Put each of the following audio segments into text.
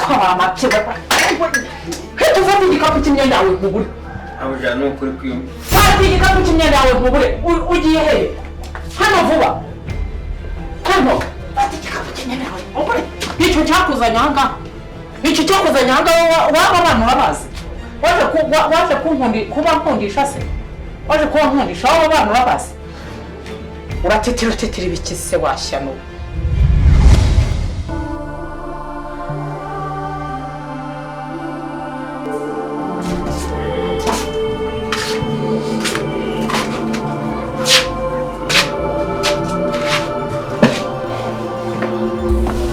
Fatwa wa mapye. Hita ufata igikapu cy'imyenda yawe nkubure. Abuja, ni ukuri kwimba. Fata igikapu cy'imyenda yawe nkubure. Ugiye hehe? Hano vuba. Hano. Fata igikapu cy'imyenda yawe nkubure. Icyo cyakuzanye aha ngaha. Icyo cyakuzanye aha ngaha waba abantu urabazi. Waje kunkundi kuba nkundisha se? Waje kuba nkundisha waba abantu urabazi? Uratetera utetera ibiki se washyano?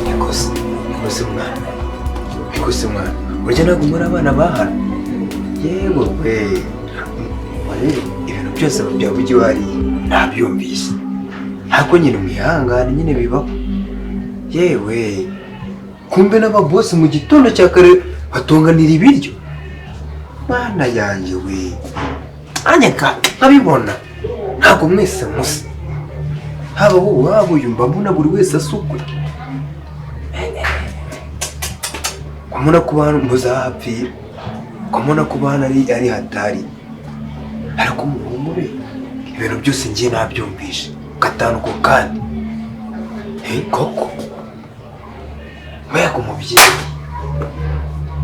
Nikoze, nikoze mwana, nikoze mwana, burya ntabwo muri abana bahana. Yewe we, rero ibintu byose byavugiwe hariya nabyumvise, ntabwo nyine mwihangane nyine bibaho. Yewe, kumbe n'ababosi mu gitondo cya kare batunganira ibiryo. Mana yanjye we, nanjye nkabibona ntabwo mwese musa, haba wowe waba uyu, mba mbona buri wese asukwe. Kumubona ku bantu muzahapfira, kumubona ku bantu ari hatari, ariko muhumure ibintu byose ngiye nabyumvishe gatanu ku kandi. Koko mbega umubyeyi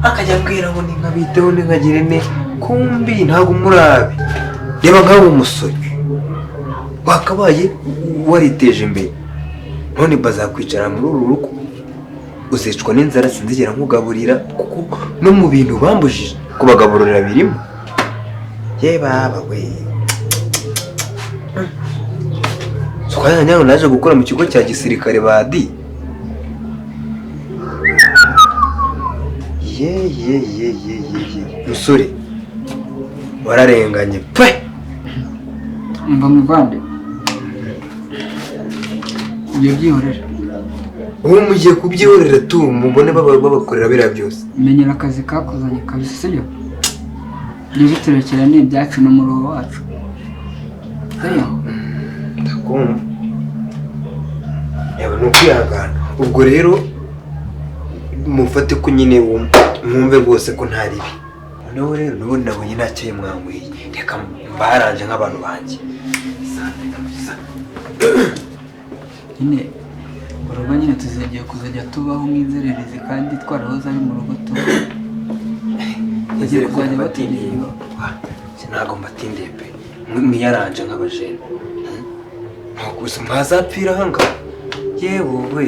akajya ambwira ngo ninkabiteho ninkagire ne, kumbi ntabwo murabe. Reba nk'aho umusore wakabaye wariteje imbere, none bazakwicara muri uru rugo uzicwa n'inzara, sinzigera nkugaburira, kuko no mu bintu bambujije kubagaburira birimo. Ye baba we, twanya naje gukora mu kigo cya gisirikare badi. Ye ye ye ye ye ye, musore wararenganye pe. Umva muvande, ibyo byihorera. Ubu mugiye kubyihorera tu, mubone babakorera biriya byose. Menyera akazi kakuzanye kabisa, sibyo? Ibyo turekera ni ibyacu n'umuruho wacu. Sibyo? Ndakumva. Yaba ni ukwihangana. Ubwo rero mufate ko nyine mwumve rwose ko nta ribi. Noneho rero n'ubundi nabonye nta cyayi mwanyweye, reka mbaranje nk'abantu banjye. Nyine urugo nyine tuzagiye kuzajya tubaho nk'inzererezi kandi twarahoze ari mu rugo tuba. Bagiye kuzajya batindiye. Ntabwo mbatindiye pe, mwiyaranje nk'abajene. Ntabwo mwazapfira aha ngaha. Yewe we.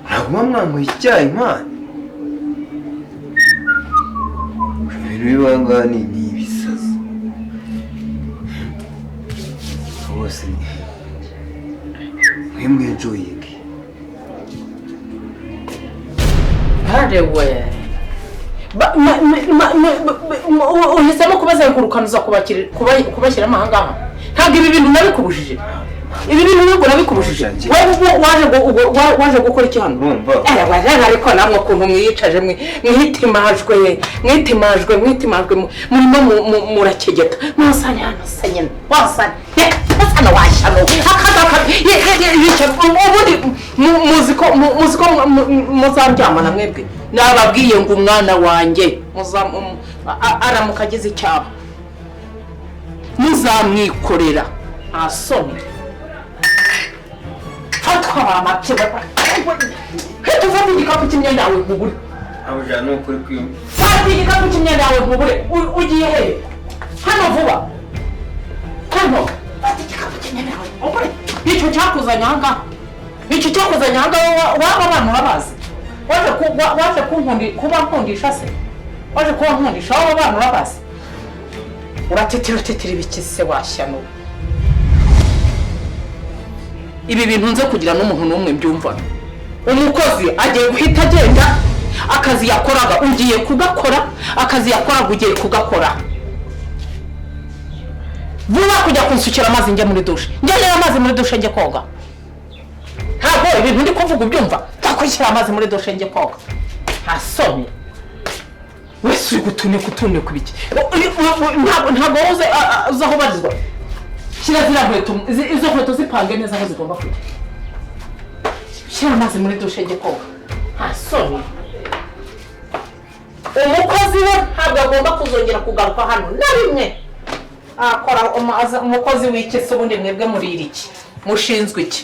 Ntabwo muba mwanyweye icyayi mwana. Ibintu biba ngaha ni ibisazi. Bose mwe mwenjoyinge. Harewe. Uhisemo kubazengurukanuza kubashyira amahanga. Ntabwo ibi bintu nabikubujije. Ibi bintu ntabwo nabikubujije. Waje gukora iki hano? Ariko namwe ukuntu mwiyicaje mwitimajwe mwitimajwe mwitimajwe murimo murakegeta. Mwasane hano se nyine. Wasane. Wasane washyano. Ubundi muziko muzaryamana mwebwe. Nababwiye ngo umwana wanjye aramuka agize icyaba muzamwikorera asoni. Fatwa wa mapye. Hita ufata igikapu cy'imyenda yawe nkubure. Abuja, ni ukuri kwimba. Fata igikapu cy'imyenda yawe nkubure. Ugiye hehe? Hano vuba. Hano. Fata igikapu cy'imyenda yawe nkubure. Icyo cyakuzanye aha ngaha. Icyo cyakuzanye aha ngaha waba abantu urabazi. Waje kuba nkundisha se? Waje kuba nkundisha waba abantu urabazi? Uratetera utetera ibiki se washyano? Ibi bintu nze kugira n'umuntu n'umwe mbyumva. Umukozi agiye guhita agenda, akazi yakoraga ugiye kugakora, akazi yakoraga ugiye kugakora. Vuba kujya kunsukira amazi njye muri dushe. Njye amazi muri dushe njye koga. Ntabwo ibintu ndi kuvuga ubyumva. Nzakwishyira amazi muri dushe njye koga. Nta soni. Wese uri gutunika utunika ibiki? Ntabwo uzi aho ubarizwa. Shyira ziriya nkweto, izo nkweto zipange neza aho zigomba kujya. Shyira amazi muri dushe njye koga. Nta soni. Umukozi we ntabwo agomba kuzongera kugaruka hano na rimwe. Akora umukozi w'iki se ubundi mwebwe murira iki? Mushinzwe iki?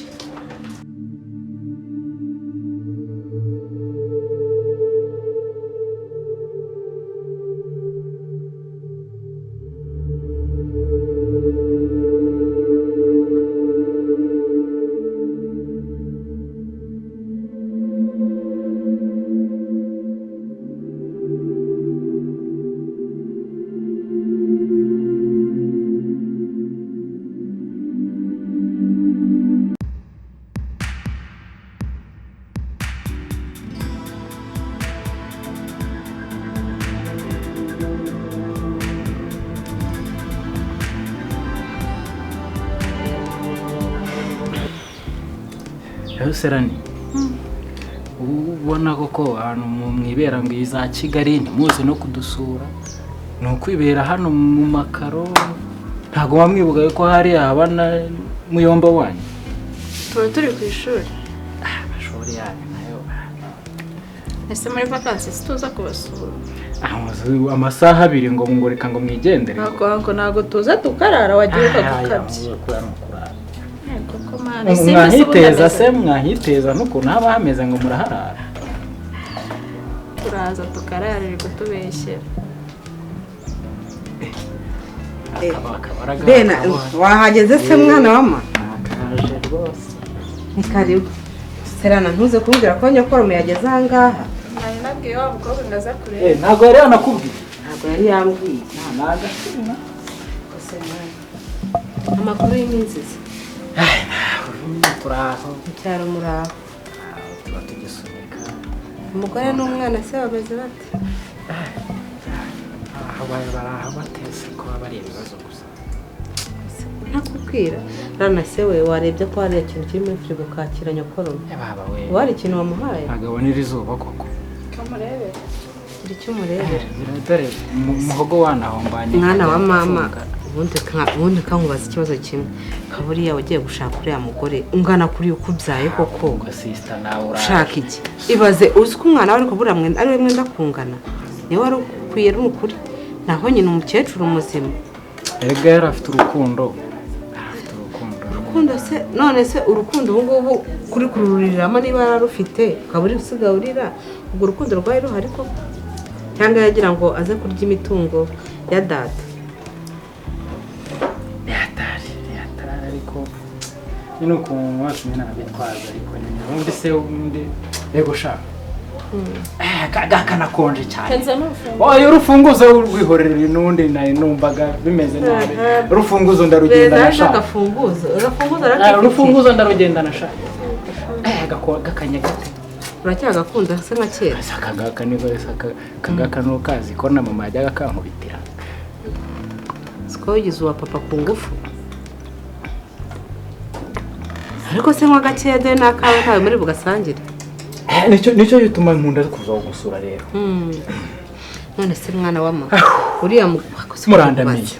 Serani ubona koko ahantu mwibera ngo iza Kigali ntimuze no kudusura ni ukwibera hano mu makaro ntago wamwibuka ko hari abana muyomba wanyu tuba turi ku ishuri amashuri yanyu nayo ese muri vacances tuza kubasura amasaha abiri ngo ngoreka ngo mwigendere ntago tuza tukarara wagiye ukagukabye mwahiteza se mwahiteza n'ukuntu haba hameze ngo muraharara turaza tukararira kutubeshyera Bena wahageze se mwana wama akaje rwose ni karibu Serana ntuze kumbwira ko nyokorome yageze aha ngaha nari nabwiye wa mukobwa ngo aza kureba ntabwo yari yanakubwiye ntabwo yari yambwiye nagashima amakuru y'iminsi se turaho cyaro muraho tuba tugisunika umugore n'umwana se bameze bate abaye baraha batese ko bari ibibazo gusa ntakubwira rana se we warebye ko hari ikintu kiri muri frigo kakira nyokorome baba we wari ikintu wamuhaye agabonera izuba koko kamurebera icyo umurebera dore muhogo wanahombanye mwana wa mama ubundi kankubaza ikibazo kimwe kaburiya ugiye gushaka uriya mugore ungana kuri ukubyaye koko sister nawe ushaka iki ibaze uzi ko umwana wari kubura mwenda ari we mwenda kungana niwe wari ukwiye n'ukuri naho nyina umukecuru muzima erega yari afite urukundo urukundo se none se urukundo ubu ngubu kuri kurururiramo niba yararufite ukaba uri usigaye urira ubwo urukundo rwari ruhari koko cyangwa yagira ngo aze kurya imitungo ya data ni ariko nyine ukuntu wese nyine arabitwaza ariko nyine ubundi se ubundi yego sha kanakonje cyane oya urufunguzo rwihorera n'ubundi nari numvaga bimeze nabi urufunguzo ndarugenda na sha urufunguzo ndarugenda na sha gakanya gate uracyagakunda se nka kera akagaka niko akagaka nukazi ko na mama yajyaga kankubitira siko wigize uwa papa ku ngufu ariko se nka gakeya dore n'akawe kawe muri bugasangire nicyo gituma nkunda kuza gusura rero none se mwana wa mama uriya murandamiye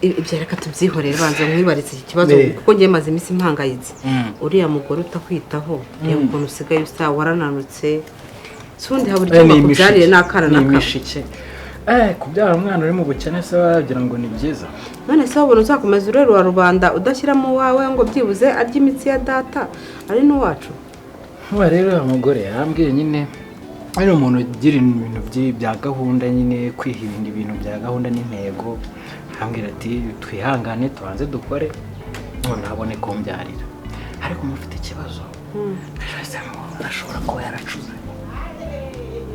ibyo reka tubyihorere banza mwibarize iki kibazo kuko ngiye maze iminsi mpangayitse uriya mugore utakwitaho reba ukuntu usigaye usa warananutse si ubundi habura icyo bakubyariye n'akana na kamwe kubyara umwana uri mu bukene se wagira ngo ni byiza none se wabona uzakomeza urera wa rubanda udashyiramo uwawe ngo byibuze arye imitsi ya data ari n'uwacu nkuba rero uriya mugore yarambwiye nyine ari umuntu ugira ibintu bya gahunda nyine kwihinda ibintu bya gahunda n'intego arambwira ati twihangane tubanze dukore none abone kumbyarira ariko mufite ikibazo ashobora kuba yaracuze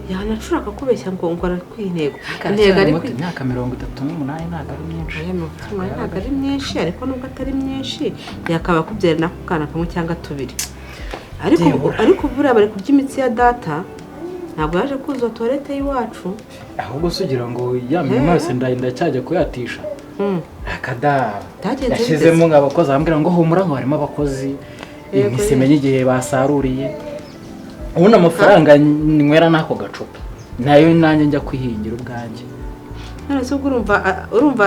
yanacura akakubeshya ngo ngo arakwiha intego intego ariko imyaka 38 ntabwo ari myinshi ntabwo ari myinshi ariko nubwo atari myinshi yakaba akubyarira n'ako kana kamwe cyangwa tubiri ariko buriya bari kurya imitsi ya data ntabwo yaje kuzuza tuwarete y'iwacu ahubwo se ugira ngo ya mirimo yose ndacyajya kuyatisha akada yashyizemo abakozi arambwira ngo humura ngo harimo abakozi ntisimenya igihe basaruriye ubundi amafaranga nywera n'ako gacupa nayo nanjye njya kwihingira ubwanjye none se ubwo urumva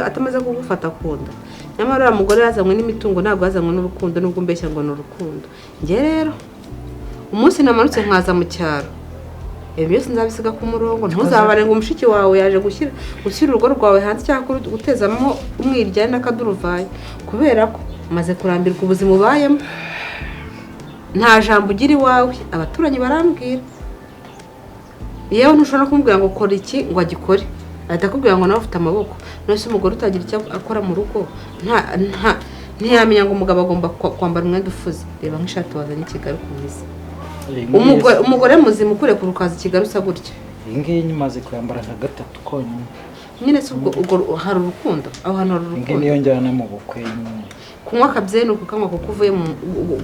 atamaze kugufata ku nda Nyamara uriya mugore yazanywe n'imitungo, ntabwo yazanywe n'urukundo, nubwo mbeshya ngo ni urukundo. Njye rero umunsi namanutse nkaza mu cyaro, ibi byose nzabisiga ku murongo. Ntuzabare ngo umushiki wawe yaje gushyira urugo rwawe hanze cyangwa gutezamo umwiryane n'akaduruvayo, kubera ko umaze kurambirwa ubuzima ubayemo. Nta jambo ugira iwawe, abaturanyi barambwira. Yewe ntushobora kumubwira ngo kora iki ngo agikore, ahita akubwira ngo nawe ufite amaboko. None se umugore utagira icyo akora mu rugo ntiyamenya ngo umugabo agomba kwambara umwenda ufuze? Reba nk'ishati wazanye i Kigali ukuntu. Umugore muzima ukurekura ukaza i Kigali usa gutya. Iyi ngiyi nyimaze kuyambara nka gatatu konyine. Nyine se ubwo hari urukundo aho hantu? Hari urukundo. Iyi ngiyi niyo njyana mu bukwe nyine. Kunywa akabyeri ukukanywa kuko uvuye mu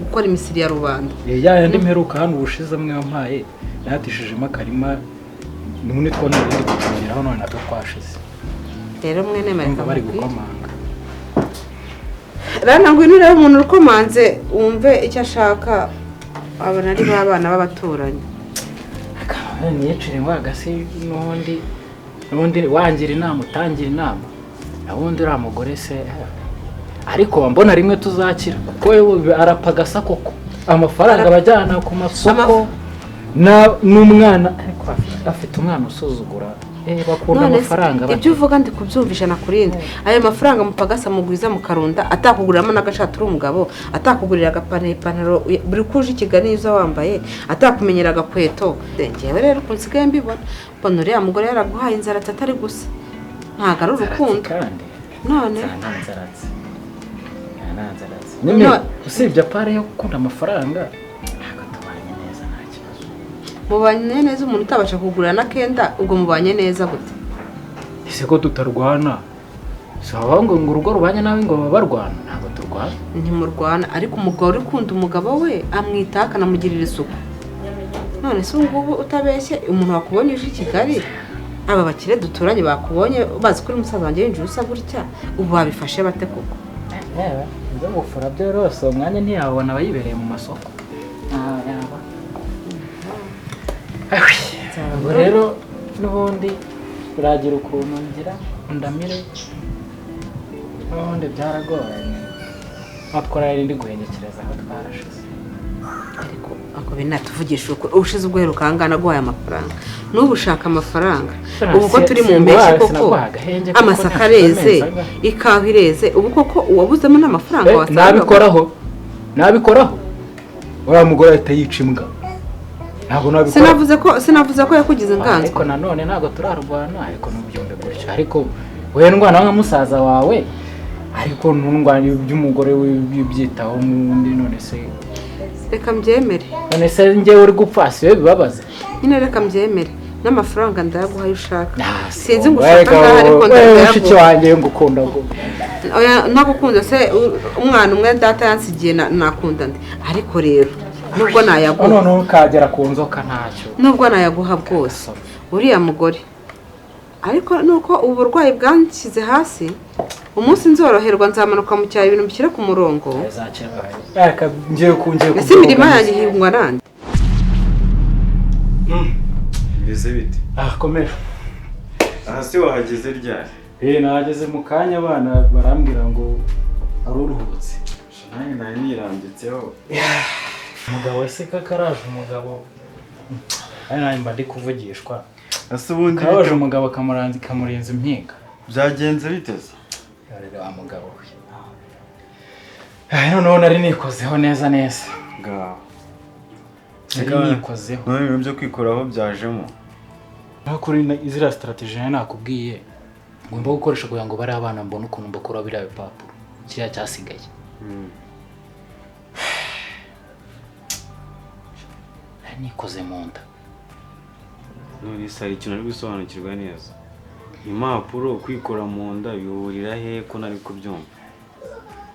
gukora imisiri ya rubanda. Ya yandi mperuka hano ubushize amwe wampaye natishijemo akarima, n'ubundi twona ndi gucungiraho none natwo twashize. Rero mwene mareka bari gukomanga. Rana ngwino urebe umuntu ukomanze wumve icyo ashaka. Abana ari babana b'abaturanyi. Akaba niyicire ngo agasi n'undi wangira inama utangira inama. Nabundi uriya mugore se ariko mbona rimwe tuzakira kuko arapagasa koko amafaranga abajyana ku masoko n'umwana, ariko afite umwana usuzugura. Bakunda amafaranga. Ibyo uvuga ndi kubyumvisha nakurinde. Ayo mafaranga mupagasa mugwiza mukarunda, atakuguriramo n'agashati uri umugabo, atakugurira agapantaro buri kuje i Kigali izo wambaye, atakumenyera agakweto. Njyewe rero ukuntu nsigaye mbibona, mbona uriya mugore yaraguhaye inzara atari gusa, ntabwo ari urukundo. None nyine usibye apare yo gukunda amafaranga ntabwo tubanye neza, nta kibazo. Mubanye neza umuntu utabasha kugura n'akenda, ubwo mubanye neza gute? Ese ko tutarwana? Si aho ngo urugo rubanye nawe ngo baba barwana? Ntabwo turwana. Ntimurwana, ariko umugore ukunda umugabo we amwitaho akanamugirira isuku. None se ubu ngubu utabeshye, umuntu wakubonye uje i Kigali, aba bakire duturanye bakubonye bazi ko uri musaza wanjye winjiye usa gutya, ubu babifashe bate koko? Ibyo gufura byorose umwanya ntiyabona abayibereye mu masoko. Ubwo rero n'ubundi uragira ukuntu ngira ndamire, n'ubundi byaragoranye twakora ndi guhengekereza aho twarashize. Ariko ako binatuvugisha uko ubushize ubwo heruka angana guhaye amafaranga, n'ubu ushaka amafaranga. Ubu ko turi mu mpeshyi koko, amasaka areze, ikawa ireze, ubu koko uwabuzemo n'amafaranga wasanga. Nabikoraho uriya mugore ahita yica imbwa. Ntabwo nabikora. Sinavuze ko yakugize inganzwa. Ariko nanone ntabwo turarwana, ariko nubyumve gutyo. Ariko we ndwana nka musaza wawe, ariko ntundwanye iby'umugore wibyitaho n'undi. None se reka mbyemere. None se njyewe uri gupfa si we bibabaza? Nyine reka mbyemere, n'amafaranga ndayaguha ayo ushaka. Sinzi ngo ushaka ngaho ariko ndayaguha. Mushiki wanjye ngukunda ngo. Oya nagukunda se umwana umwe data yansigiye nakunda nde? Ariko rero nubwo nayaguha none ukagera ku nzoka ntacyo. Nubwo nayaguha bwose uriya mugore, ariko nuko ubu burwayi bwanshyize hasi, umunsi nzoroherwa nzamanuka mu cyaro ibintu bishyira ku murongo. Ese imirima yanjye ihingwa nande? Bimeze bite? Komera. Aha se wahageze ryari? Nahageze mu kanya, abana barambwira ngo ari uruhutse. Nanjye nari nirambitseho. Umugabo se kakaraje umugabo. Ari nanjye mba ndi kuvugishwa. Ese ubundi karaje umugabo kamuranze kamurenza impinga. Byagenze biteze? Yarere wa mugabo we. Noneho nari nikozeho neza neza. Ngaho. Nari nikozeho. None ibintu byo kwikoraho byajemo. Nakuri izira strategy nakubwiye ngomba gukoresha kugira ngo bari abana mbone ukuntu mbakora biriya bipapuro. Kiriya cyasigaye. Nari nikoze mu nda. None se hari ikintu ari gusobanukirwa neza? Impapuro kwikora mu nda bihurira he ko nari kubyumva?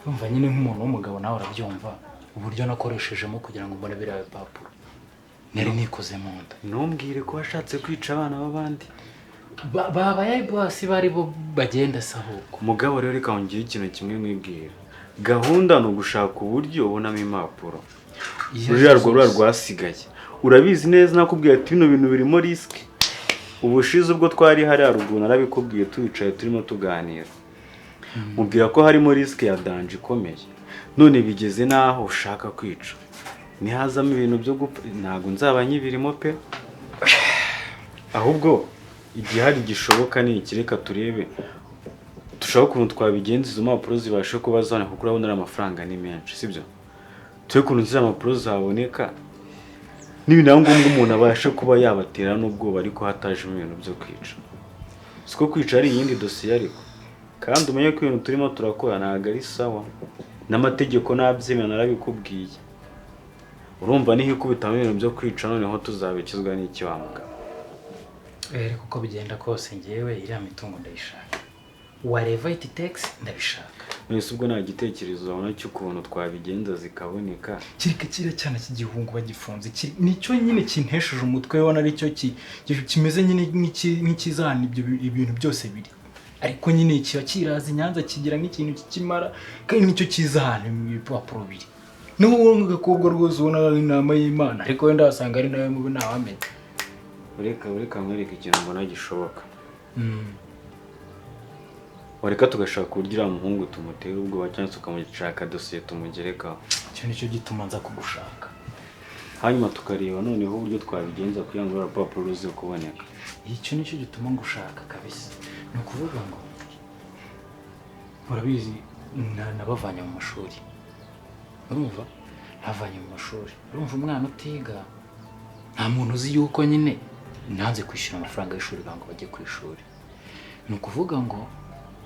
Umva nyine nk'umuntu w'umugabo nawe urabyumva uburyo nakoreshejemo kugira ngo mbone biriya bipapuro. Nari nikoze mu nda. Ntumbwire ko washatse kwica abana b'abandi. Babaye bose bari bo bagenda se ahubwo. Mugabo rero reka ngire ikintu kimwe mwibwira. Gahunda ni ugushaka uburyo ubonamo impapuro. Ruriya rwasigaye. Urabizi neza nakubwiye ati bino bintu birimo risk. Ubushize ubwo twari hari haruguru narabikubwiye tuyicaye turimo tuganira. Mubwira ko harimo risk ya danger ikomeye. None bigeze naho ushaka kwica. Nihazamo ibintu byo gupfa ntago nzaba nkibirimo pe. Ahubwo igihari gishoboka ni ikireka turebe dushaka ukuntu twabigenza izo mpapuro zibashe kuba zana, kuko urabona ari amafaranga ni menshi, sibyo? Turi ukuntu ziriya mpapuro zaboneka n'ibintu ngombwa umuntu abashe kuba yabatera n'ubwoba, ariko hatajemo ibintu byo kwica. Siko kwica ari iyindi dosiye, ariko kandi umenye ko ibintu turimo turakora ntabwo ari sawa n'amategeko nabyemera narabikubwiye. Urumva niho ikubitamo ibintu byo kwica, noneho tuzabikizwa n'iki wa mugabo? Ariko uko bigenda kose ngewe iriya mitungo ndayishaka, whatever it takes ndabishaka. Mwese ubwo nta gitekerezo wabona cy'ukuntu twabigenza zikaboneka? Kireka kiriya cyana cy'igihungu bagifunze, nicyo nyine kintesheje umutwe, ubona aricyo kimeze nyine nk'ikizana ibyo ibintu byose biri, ariko nyine kiba kiraza i Nyanza kigira nk'ikintu kikimara, kandi nicyo kiza ahantu ibipapuro biri. N'uwo ngakobwa rwose ubona ari inama y'Imana, ariko wenda wasanga ari nawe mubi ntawamenya. Ureka nkwereke ikintu mbona gishoboka. Wareka tugashaka uburyo uriya muhungu tumutera ubwoba, cyangwa tukamushaka dosiye tumugerekaho. Icyo nicyo gituma nza kugushaka. Hanyuma tukareba noneho uburyo twabigenza kugira ngo urupapuro ruze kuboneka. Icyo nicyo gituma ngushaka kabisa. Ni ukuvuga ngo urabizi nabavanye mu mashuri. Urumva? Navanye mu mashuri. Urumva umwana utiga nta muntu uzi yuko nyine nanze kwishyura amafaranga y'ishuri ngo bajye ku ishuri. Ni ukuvuga ngo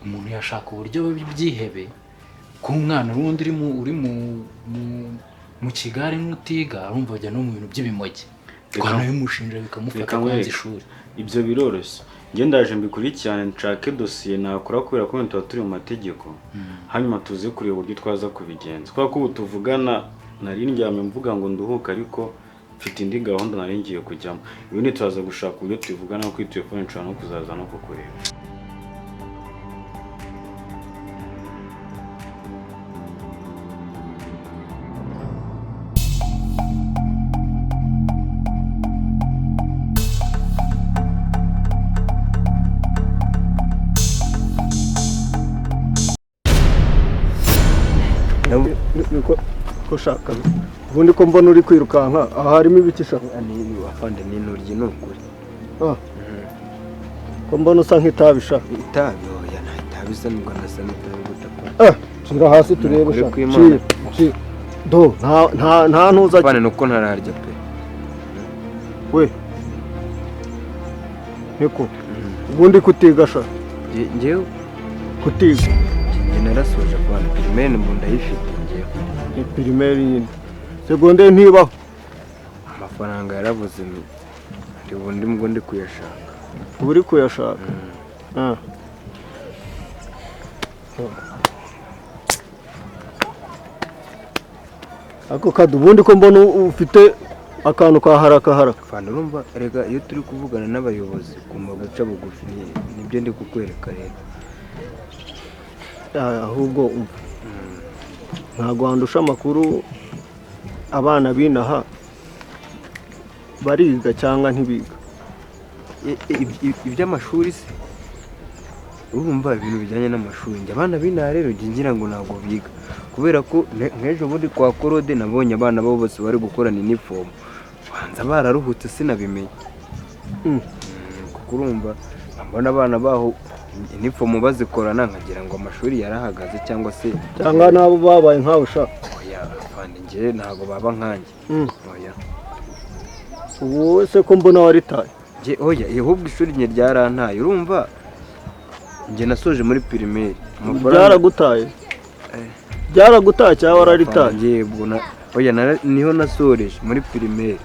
umuntu yashaka uburyo byihebe ku mwana urundi uri mu kigare n'utiga, arumva ajya no mu bintu by'ibimogi. Twanabimushinja bikamufata kwanza ishuri. Ibyo biroroshye. Nge ndaje mbikurikirane nshake dosiye nakora kubera ko tuba turi mu mategeko. Hanyuma tuze kureba uburyo twaza kubigenza. Kubera ko ubu tuvugana nari ndyamye mvuga ngo nduhuka, ariko mfite indi gahunda nari ngiye kujyamo. Ibindi turaza gushaka uburyo tubivugana kuri telefone, nshobora no kuzaza no kukureba. Ko shaka ubundi ko mbona uri kwirukanka aha harimo ibiki sha? Ni afande ni intoryi ni ukuri. Ko mbona usa nk'itabi sha? Itabi oya, nta itabi isa nubwo nasa n'itabi gutapfa. Shyira hasi turebe sha. Do nta ntuza afande nuko ntararya pe. We niko ubundi kutiga sha? Njyewe kutiga njye narasoje afande, primaire mbu ndayifite njyewe. Ni primaire nyine, secondaire ntibaho. Amafaranga yarabuze ndi ubundi mbwo ndi kuyashaka. Uri kuyashaka? Ako kadu ubundi ko mbona ufite akantu ka haraka haraka. Afande urumva rega iyo turi kuvugana n'abayobozi kumva guca bugufi nibyo ndi kukwereka rero. Ahubwo umva ntabwo wandusha amakuru, abana binaha bariga cyangwa ntibiga? Iby'amashuri se urumva ibintu bijyanye n'amashuri njye abana binaha rero njye ngira ngo ntabwo biga, kubera ko nk'ejo bundi kwa Korode nabonye abana babo bose bari gukorana inifomu, banza bararuhutse sinabimenye. Kuko urumva mbona abana baho inifomu bazikorana nkagira ngo amashuri yarahagaze cyangwa se cyangwa nabo babaye nkawe sha. Oya afande njye ntabwo baba nkanjye. Oya ubu se ko mbona waritaye? Njye oya, ahubwo ishuri njye ryarantaye. Urumva njye nasoje muri primaire. Byaragutaye? Byaragutaye cyangwa wararitaye? Njye ubwo oya niho nasoreje muri primaire.